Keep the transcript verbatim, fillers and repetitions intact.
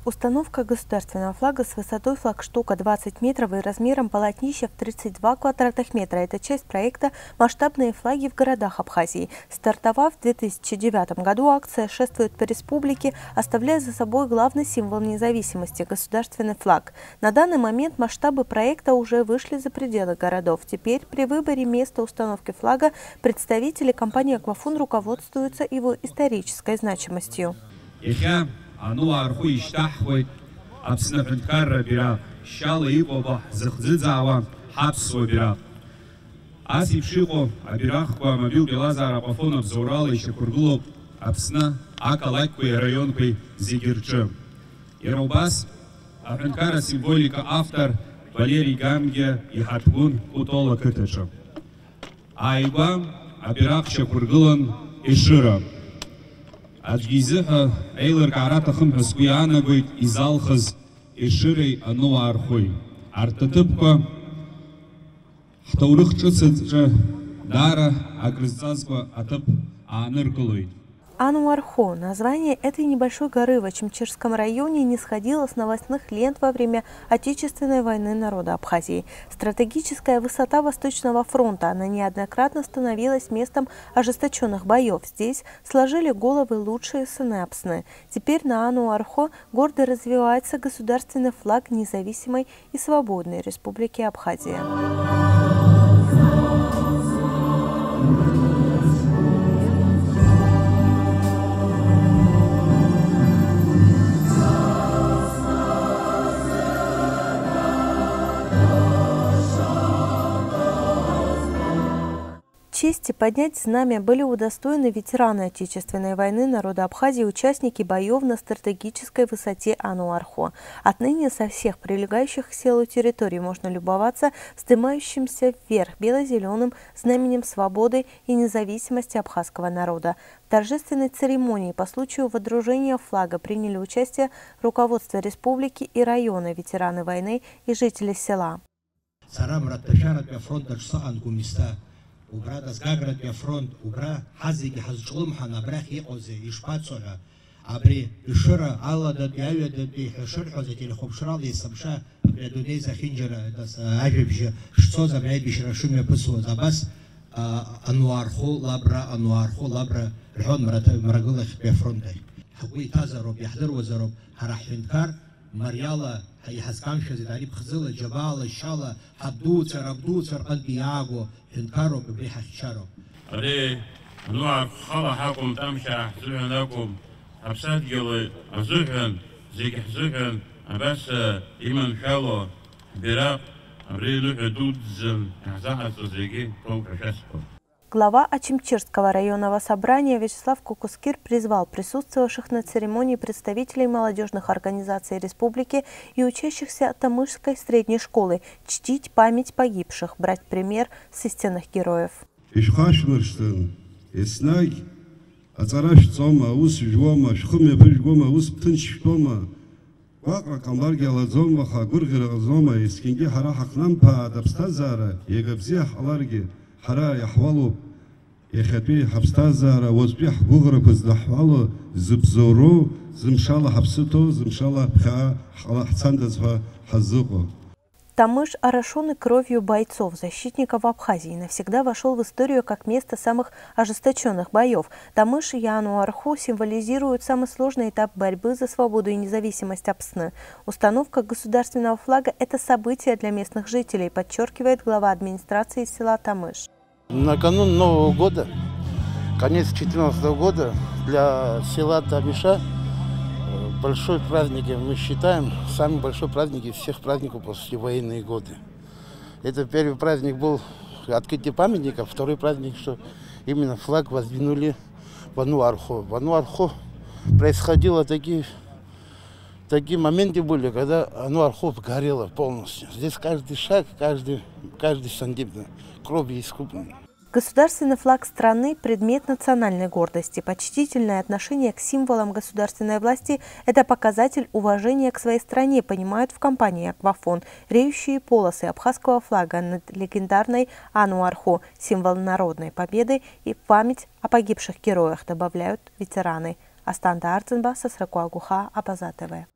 Установка государственного флага с высотой флагштока двадцать метров и размером полотнища в тридцать два квадратных метра — это часть проекта «Масштабные флаги в городах Абхазии». Стартовав в две тысячи девятом году, акция шествует по республике, оставляя за собой главный символ независимости — государственный флаг. На данный момент масштабы проекта уже вышли за пределы городов. Теперь при выборе места установки флага представители компании «Аквафон» руководствуются его исторической значимостью. Иахьа ануаа рхәы ишьҭаҳхуеит Аԥсны аҳәынҭқарра абираҟ, шьала иҟоуп ҳзыхӡыӡаауа ҳаԥсуа бираҟ. Ас еиԥш иҟоу абираҟқәа амобилтә еилазаара Аҟәафон абзоурала ишьақәыргылоуп Аԥсны ақалақьқәеи араионқәеи зегьы рҿы. Иара убас аҳәынҭқарра асимволика автор Валери Гамгиа иҳаҭгәын Кәтол ақыҭаҿы. Ааигәа абираҟ шьақәыргылан Ешыра. Аӡәгьы изыҳәа еилыркаара аҭахым ҳәа сгәы иаанагоит изалхыз Ешыреи ануаа рхәи. Арҭ аҭыԥқәа ҳҭоурых ҿыц аҿы даара акрызҵазкуа аҭыԥ ааныркылоит. Ануархо. Название этой небольшой горы в Ачимчирском районе не сходило с новостных лент во время Отечественной войны народа Абхазии. Стратегическая высота Восточного фронта, она неоднократно становилась местом ожесточенных боев. Здесь сложили головы лучшие сыны Апсны. Теперь на Ануархо гордо развивается государственный флаг независимой и свободной Республики Абхазия. Чести поднять знамя были удостоены ветераны Отечественной войны народа Абхазии, участники боев на стратегической высоте Ануархо. Отныне со всех прилегающих к селу территорий можно любоваться вздымающимся вверх бело-зелёным знаменем свободы и независимости абхазского народа. В торжественной церемонии по случаю водружения флага приняли участие руководство республики и района, ветераны войны и жители села. Сара мраҭашәаратәи афронт аҿы сыҟан Гәымсҭа. Убра Дазгагратәи афронт, убра ҳазегьы ҳазҿлымҳан, абрахь иҟоузеи, ишԥацо ҳәа. Абри Ешыра аладатәи, аҩадатәи ҳәа шырҳәоз ателехәаԥшрала есымша абри адунеи зехьынџьара, нас, ажәабжьы шцоз, абри аибашьра шымҩаԥысуаз, абас, а, Ануархо лабра, Ануархо лабра рҳәон мраҭа-, мрагылахьтәи афронт ахь. Ҳгәы иҭазароуп, иаҳдыруазароуп, ҳара ҳҳәынҭқар мариала иҳазкамшәазеит, ари ԥхӡыла, џьабаала, шьала, ҳабдуцәа, рабдуцәа рҟынтә иааго ҳәынҭқарроуп, убри ҳахьчароуп. Ари ануаа рхала ҳакәым, Тамшьаа ҳзыҳәан акәым, ҳаԥсадгьыл азыҳәан, зегь ҳзыҳәан абас, э, иманшәало ҳбираҟ, абри ныҳәа дуӡӡан иаҳзаҟаҵо зегьы ҭоуп ҳәа шәасҳәон. Глава Ачимчирского районного собрания Вячеслав Кукускир призвал присутствовавших на церемонии представителей молодёжных организаций республики и учащихся Тамышской средней школы чтить память погибших, брать пример с истинных героев. Ишәхашәмыршҭын, еснагь аҵара шәҵома, аус жәуама, шәхы мҩаԥыжәгома, ус ҭынч шәтәома? Гәаҟра ҟамларгьы ҟалаӡом, аха агәырӷьара ҟалаӡом, есқьынгьы ҳара ҳахнамԥаат аԥсҭазаара, иага бзиа ҳҟаларгьы, ҳара иаҳуалуп иахьатәи ҳаԥсҭазаара, уаҵәтәи ҳгәыӷрақәа зыдҳәалоу, зыбзоуроу, зымшала ҳаԥсы ҭоу, зымшала ҳԥхьаа ҳҟала-, ҳцандаз ҳәа ҳазыҟоу. Тамыш, орошённый кровью бойцов, защитников Абхазии, навсегда вошёл в историю как место самых ожесточённых боёв. Тамыш и Ануархо символизируют самый сложный этап борьбы за свободу и независимость Апсны. Установка государственного флага — это событие для местных жителей, подчёркивает глава администрации села Тамыш. На канун Нового года, конец четырнадцатого года, для села Тамыша, э, большой праздник, мы считаем, самый большой праздник из всех праздников после военные годы. Это первый праздник был открытие памятника, второй праздник, что именно флаг воздвинули в Ануархо. В Ануархо происходило такие, такие моменты были, когда Ануархо горело полностью. Здесь каждый шаг, каждый, каждый сантиметр кровью искупленный. Государственный флаг страны — предмет национальной гордости. Почтительное отношение к символам государственной власти — это показатель уважения к своей стране, понимают в компании «Аквафон». Реющие полосы абхазского флага над легендарной Ануархо — символ народной победы и память о погибших героях, добавляют ветераны. Астанда Арӡынба, Сасрақәа Агәхаа, Абаза Т В.